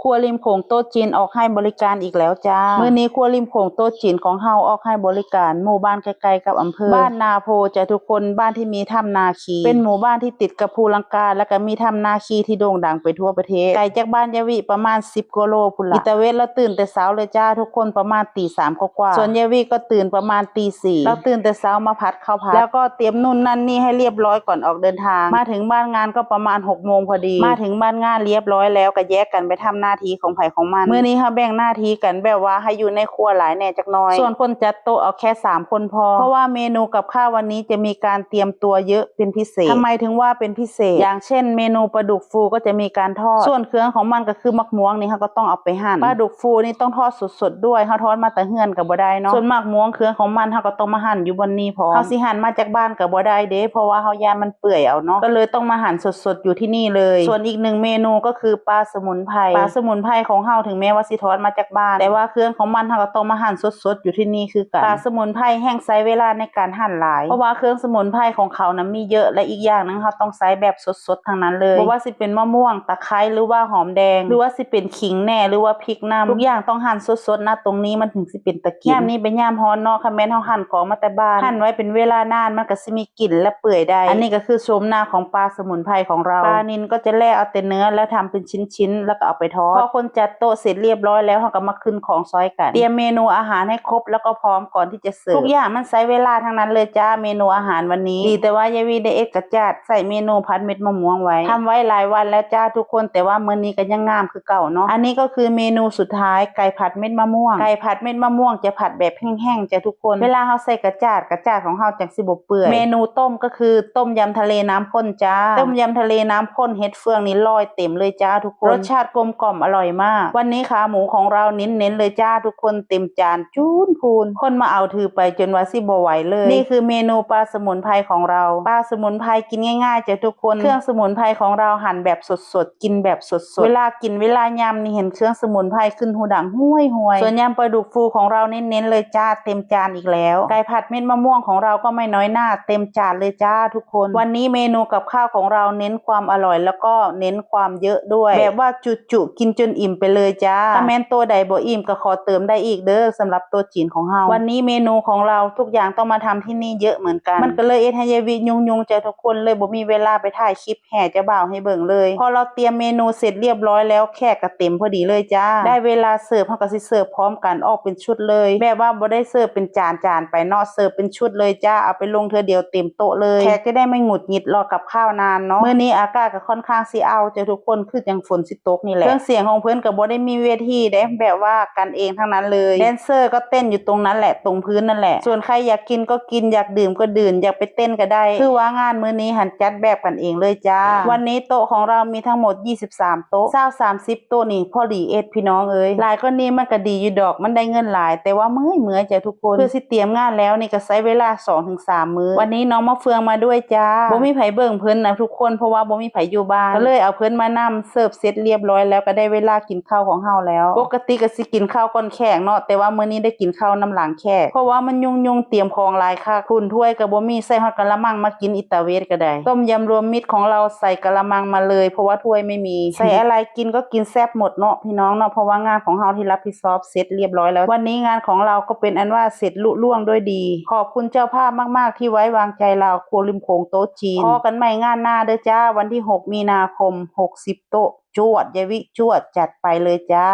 ຄົວລິມໂຂງໂຕະຈີນອອກໃຫ້ບໍລິການອີກແລ້ວຈ້າ. ມື້ນີ້ຄົວລິມໂຂງໂຕະຈີນຂອງເຮົາອອກໃຫ້ບໍລິການໝູ່ບ້ານໃກ້ໆກັບອຳເພີ ບ້ານນາໂພຈ້າທຸກຄົນ, ບ້ານທີ່ມີຖ້ຳນາຄີ ເປັນໝູ່ບ້ານທີ່ຕິດກັບພູລັງກາ ແລ້ວກໍມີຖ້ຳນາຄີທີ່ໂດ່ງດັງໄປທົ່ວປະເທດ. ໄກຈາກບ້ານຍາວິປະມານສິບກວ່າໂລພຸ້ນລະ. ອີຕາເວດລາວຕື່ນແຕ່ເຊົ້າເລີຍຈ້າທຸກຄົນ, ປະມານຕີສາມກວ່າໆ. ສ່ວນຍາວິກໍຕື່ນປະມານຕີສີ່ ລາວຕື່ນແຕ່ເຊົ້າມາຜັດເຂົ້າຜັດ ແລ້ວກໍຕຽມນູ້ນນັ້ນນີ້ໃຫ້ລຽບຮ້ອຍກ່ອນອອກເດີນທາງ. ມາເຖິງບ້ານງານກໍປະມານຫົກໂມງພໍດີ. ມາເຖິງບ້ານງານລຽບຮ້ອຍແລ້ວກໍແຍກກັນໄປທຳໜ້າທີ່ຂອງໃຜຂອງມັນ. ມື້ນີ້ເຮົາແບ່ງໜ້າທີ່ກັນແບບວ່າໃຫ້ຢູ່ໃນຄົວຫຼາຍແດ່ຈັກໜ້ອຍ. ສ່ວນຄົນຈັດໂຕະເອົາແຄ່ສາມຄົນພໍ ເພາະວ່າເມນູກັບຂ້າວວັນນີ້ຈະມີການຕຽມຕົວເຍອະເປັນພິເສດ. ທຳໄມເຖິງວ່າເປັນພິເສດ? ຢ່າງເຊັ່ນ ເມນູປາດຸກຟູກໍຈະມີການທອດ. ສ່ວນເຄື່ອງຂອງມັນກໍຄືໝາກມ່ວງນີ້ ເຮົາກໍຕ້ອງເອົາໄປຫັ້ນ. ປາດຸກຟູນີ້ຕ້ອງທອດສົດໆດ້ວຍ, ເຮົາທອດມາແຕ່ເຮືອນກໍບໍ່ໄດ້ເນາະ. ສ່ວນໝາກມ່ວງເຄື່ອງຂອງມັນ ເຮົາກໍຕ້ອງມາຫັ່ນຢູ່ບ່ອນນີ້ພ້ອມ. ເຮົາຊິຫັ່ນມາຈາກບ້ານກໍບໍ່ໄດ້ເດ້ ເພາະວ່າເຮົາຢ້ານມັນເປື່ອຍເອົາເນາະ, ກໍເລີຍຕ້ອງມາຫັ່ນສົດໆຢູ່ທີ່ນີ້ເລີຍ. ສ່ວນອີກໜຶ່ງເມນູກໍຄືປາສະໝຸນໄພ. ປາສະໝຸນໄພຂອງເຮົາ ເຖິງແມ້ວ່າຊິທອດມາຈາກບ້ານ ແຕ່ວ່າເຄື່ອງຂອງມັນ ເຮົາກໍຕ້ອງມາຫັ່ນສົດໆຢູ່ທີ່ນີ້ຄືກັນ. ປາສະໝຸນໄພແຮ່ງໃຊ້ເວລາໃນການຫັ່ນຫຼາຍ ເພາະວ່າເຄື່ອງສະໝຸນໄພຂອງເຂົານະມີເຍອະ ແລະ ອີກຢ່າງໜຶ່ງເຮົາຕ້ອງໃຊ້ແບບສົດໆທັງນັ້ນເລີຍ. ບໍ່ວ່າຊິເປັນມະມ່ວງ, ຕະໄຄ ຫຼືວ່າຫອມແດງ ຫຼືວ່າຊິເປັນຂີງແດ່ ຫຼືວ່າພິກນຳ ທຸກຢ່າງຕ້ອງຫັ່ນສົດໆນະ ຕົງນີ້ມັນເຖິງຊິເປັນຕາກິນ. ຍາມນີ້ເປັນຍາມຮ້ອນເນາະ, ຄັນແມ່ນເຮົາຫັ່ນຂອງມາແຕ່ບ້ານ ຫັ່ນໄວ້ເປັນເວລານານ ມັນກໍຊິມີ ກິນ ແລະ ເປື່ອຍໄດ້. ອັນນີ້ກໍຄືໂສມໜ້າຂອງປາສະໝຸນໄພຂອງເຮົາ. ປານິນກໍຈະແລ່ເອົາແຕ່ເນື້ອ ແລ້ວທຳເປັນຊິ້ນໆ ແລ້ວກໍເອົາໄປທອດ. ພໍຄົນຈັດໂຕະເສັດລຽບຮ້ອຍແລ້ວ ເຮົາກໍມາຂຶ້ນຂອງຊ່ອຍກັນ. ຕຽມເມນູອາຫານໃຫ້ຄົບ ແລ້ວກໍພ້ອມກ່ອນທີ່ຈະເສີບ. ທຸກຢ່າງມັນໃຊ້ເວລາທັງນັ້ນເລີຍຈ້າ ເມນູອາຫານວັນນີ້. ດີແຕ່ວ່າຍາຍວີໄດ້ເຮັດກະຈາດໃສ່ເມນູຜັດເມັດມະມ່ວງໄວ້. ທຳໄວ້ຫຼາຍວັນແລ້ວຈ້າທຸກຄົນ, ແຕ່ວ່າມື້ນີ້ກໍຍັງງາມຄືເກົ່າເນາະ. ອັນນີ້ກໍຄືເມນູສຸດທ້າຍ ໄກ່ຜັດເມັດມະມ່ວງ. ໄກ່ຜັດເມັດມະມ່ວງຈະຜັດແບບແຫ້ງໆ ຈ້າທຸກ ຄົນ. ເວລາເຮົາໃສ່ກະຈາດ, ກະຈາດຂອງເຮົາຈັ່ງຊິບໍ່ເປື່ອຍ. ເມນູຕົ້ມກໍຄືຕົ້ມຍຳທະເລນ້ຳຂຸ້ນຈ້າ. ຕົ້ມຍຳທະເລນ້ຳຂຸ້ນເຫັດເຟືອງນີ້ຮ້ອຍເຕັມເລີຍຈ້າທຸກຄົນ. ລົດຊາດກົມກ່ອມອະລ່ອຍມາກ. ວັນນີ້ຂາໝູຂອງເຮົາເນັ້ນໆເລີຍຈ້າທຸກຄົນ, ເຕັມຈານຈູນພູນ. ຄົນມາເອົາຖືໄປຈົນວ່າຊິບໍ່ໄຫວເລີຍ. ນີ້ຄືເມນູປາສະໝຸນໄພຂອງເຮົາ. ປາສະໝຸນໄພກິນງ່າຍໆ ຈ້າທຸກຄົນ. ເຄື່ອງສະໝຸນໄພຂອງເຮົາຫັ່ນແບບສົດໆ ກິນແບບສົດໆ. ເວລາກິນເວລາຍຳນີ້ເຫັນເຄື່ອງສະໝຸນໄພຂຶ້ນຫູດັງຫ້ວຍໆ. ສ່ວນຍຳປາດຸກຟູຂອງເຮົາເນັ້ນໆເລີຍຈ້າ, ເຕັມຈານອີກແລ້ວ. ໄກ່ຜັດເມັດມະມ່ວງຂອງເຮົາກໍໄມ່ນ້ອຍໜ້າ, ເຕັມຈານເລີຍຈ້າທຸກຄົນ. ວັນນີ້ເມນູກັບຂ້າວຂອງເຮົາເນັ້ນຄວາມອະລ່ອຍ ແລ້ວກໍເນັ້ນຄວາມເຍອະດ້ວຍ, ແບບວ່າຈຸໆ ກິນຈົນອີ່ມໄປເລີຍຈ້າ. ຖ້າແມ່ນໂຕະໃດບໍ່ອີ່ມກໍຂໍເຕີມໄດ້ອີກເດີ້ ສຳລັບໂຕະຈີນຂອງເຮົາ. ວັນນີ້ເມນູຂອງເຮົາທຸກຢ່າງຕ້ອງມາທຳທີ່ນີ້ເຍອະເໝືອນກັນ, ມັນກໍເລີຍເຮັດໃຫ້ຍາຍວິຫຍຸ້ງໆ ຈ້າທຸກຄົນ, ເລີຍບໍ່ມີເວລາໄປຖ່າຍຄລິບ ແຫ່ເຈົ້າບ່າວໃຫ້ເບິ່ງເລີຍ. ພໍເຮົາຕຽມເມນູເສັດລຽບຮ້ອຍແລ້ວ ແຂກກໍເຕັມພໍດີເລີຍຈ້າ. ໄດ້ເວລາເສີບ ເຮົາກໍຊິເສີບພ້ອມກັນອອກເປັນຊຸດເລີຍ, ແບບວ່າບໍ່ໄດ້ເສີບເປັນຈານໆໄປເນາະ, ເສີບເປັນຊຸດເລີຍຈ້າ, ເອົາໄປລົງເທື່ອດຽວເຕັມໂຕະເລີຍ. ແຂກຈະໄດ້ໄມ່ຫງຸດຫງິດລໍກັບຂ້າວນານເນາະ. ມື້ນີ້ອາກາດກໍຄ່ອນຂ້າງຊິອ້າວ ຈ້າທຸກຄົນ, ຄືຈັ່ງຝົນຊິຕົກນີ້ແຫຼະ. ເຄື່ອງສຽງຂອງເພິ່ນກໍບໍ່ໄດ້ມີເວທີເດ້, ແບບວ່າກັນເອງທັງນັ້ນເລີຍ. ແດນເຊີກໍເຕັ້ນຢູ່ຕົງນັ້ນແຫຼະ, ຕົງພື້ນນັ້ນແຫຼະ. ສ່ວນໃຄຢາກກິນກໍກິນ, ຢາກດື່ມກໍດື່ມ, ຢາກໄປເຕັ້ນກໍໄດ້. ຄືວ່າງານມື້ນີ້ຫັ້ນຈັດແບບກັນເອງເລີຍຈ້າ. ວັນນີ້ໂຕະຂອງເຮົາມີທັງໝົດ ສາມໂຕະ ຊາວ ສາມສິບໂຕະນີ້ພໍດີເອັດ ພີ່ນ້ອງເອີຍ. ຫຼາຍກວ່ານີ້ມັນກະດີຢູ່ດອກ, ມັນໄດ້ເງິນຫຼາຍ, ແຕ່ວ່າເມື່ອຍໆ ຈ້າທຸກຄົນ. ເພື່ອຊິຕຽມງານແລ້ວນີ້ກະໃຊ້ເວລາສອງເຖິງສາມມື້. ວັນນີ້ນ້ອງມະເຟືອງມາດ້ວຍຈ້າ. ບໍ່ມີໃຜເບິ່ງເພິ່ນນະທຸກຄົນ, ເພາະວ່າບໍ່ມີໃຜຢູ່ບ້ານ, ກະເລີຍເອົາເພິ່ນມານຳ. ເສີບເສັດລຽບຮ້ອຍແລ້ວກະໄດ້ເວລາກິນເຂົ້າຂອງເຮົາແລ້ວ. ປົກກະຕິກະຊິກິນເຂົ້າກ່ອນແຂກເນາະ, ແຕ່ວ່າມື້ນີ້ໄດ້ກິນເຂົ້ານຳຫຼັງແຂກ, ເພາະວ່າມັນຫຍຸ້ງໆ ຕຽມຂອງຫຼາຍຄັກ. ພຸ້ນ ຖ້ວຍກະບໍ່ມີ, ໃສ່ຮອດກະລະມັງມາກິນອີຕາເວດກະໄດ້. ຕົ້ມຍຳລວມມິດຂອງເຮົາໃສ່ກະລະມັງມາເລີຍ, ເພາະວ່າຖ້ວຍໄມ່ມີ. ໃສ່ອະໄລກິນກໍກິນແຊບໝົດເນາະ ພີ່ນ້ອງເນາະ, ເພາະວ່າງານຂອງເຮົາທີ່ຮັບຜິດຊອບເສັດລຽບຮ້ອຍແລ້ວ. ວັນນີ້ງານຂອງເຮົາກໍເປັນອັນວ່າເສັດລຸລ່ວງດ້ວຍດີ. ຂອບຄຸນເຈົ້າພາບມາກໆ ທີ່ໄວ້ວາງໃຈເຮົາ ຄົວລິມໂຂງໂຕະຈີນ. ພໍ້ກັນໃໝ່ງານໜ້າເດີ້ຈ້າ, ວັນທີຫົກ ມີນາຄົມ ຫົກສິບໂຕະ. ຈວດ ຍາຍວິ ຈວດ, ຈັດໄປເລີຍຈ້າ.